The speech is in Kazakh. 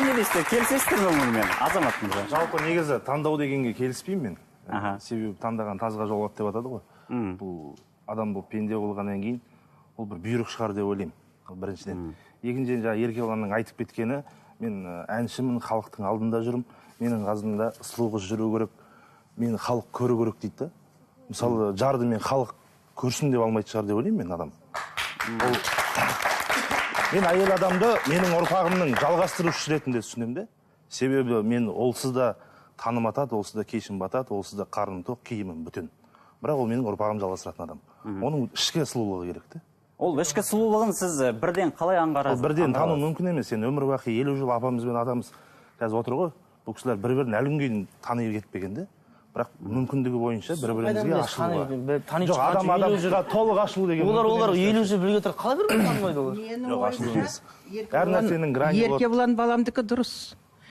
не дейсіздер, келісесіздер ме мұнымен, Азамат мырза? Жалпы негізі таңдау дегенге келіспеймін мен. Аха. Себебі таңдаған тазға жолығады деп атады ғой. Бұл адам болып пенде болғаннан кейін ол бір бұйрық шығар деп ойлаймын. Ол біріншіден. Екіншіден, жаңа Еркебұланның айтып кеткені, мен әншімін, халықтың алдында жүрмін, менің қасымда сұлу қыз жүру керек, мені халық көру керек дейді да. Мысалы, жарды мен халық көрсін деп алмайтын шығар деп ойлаймын мен адам. Ол мен әйел адамды менің ұрпағымның жалғастырушысы ретінде түсінемін де. Себебі мен олсыз да таным атады, олсыз да кешім батады, олсыз да қарным тоқ, киімім бүтін. Бірақ ол менің ұрпағым жалғастыратын адам. Оның ішкі сұлулығы керек те. Ол ішкі сұлулығын сіз бірден қалай аңғарасыз? Ол бірден тану Аңғарасыз? мүмкін емес. Сен өмір бақи 50 жыл апамыз бен атамыз қазір отыр ғой. Бұл кісілер бір-бірін әлі күнге дейін тани кетпеген де. Бірақ мүмкіндігі бойынша бір-бірімізге Қайдан ашылуға. білесіз? Тани Жоқ, шыққан адам елу адамға жыл. толық ашылу деген Олар мүмкін олар емес. 50 жыл бірге тұрып қалай бір-бірін танымайды олар? Менің Жоқ, ашылу ойымша, емес. Әр нәрсенің грани болады. Еркебұлан баламдікі дұрыс.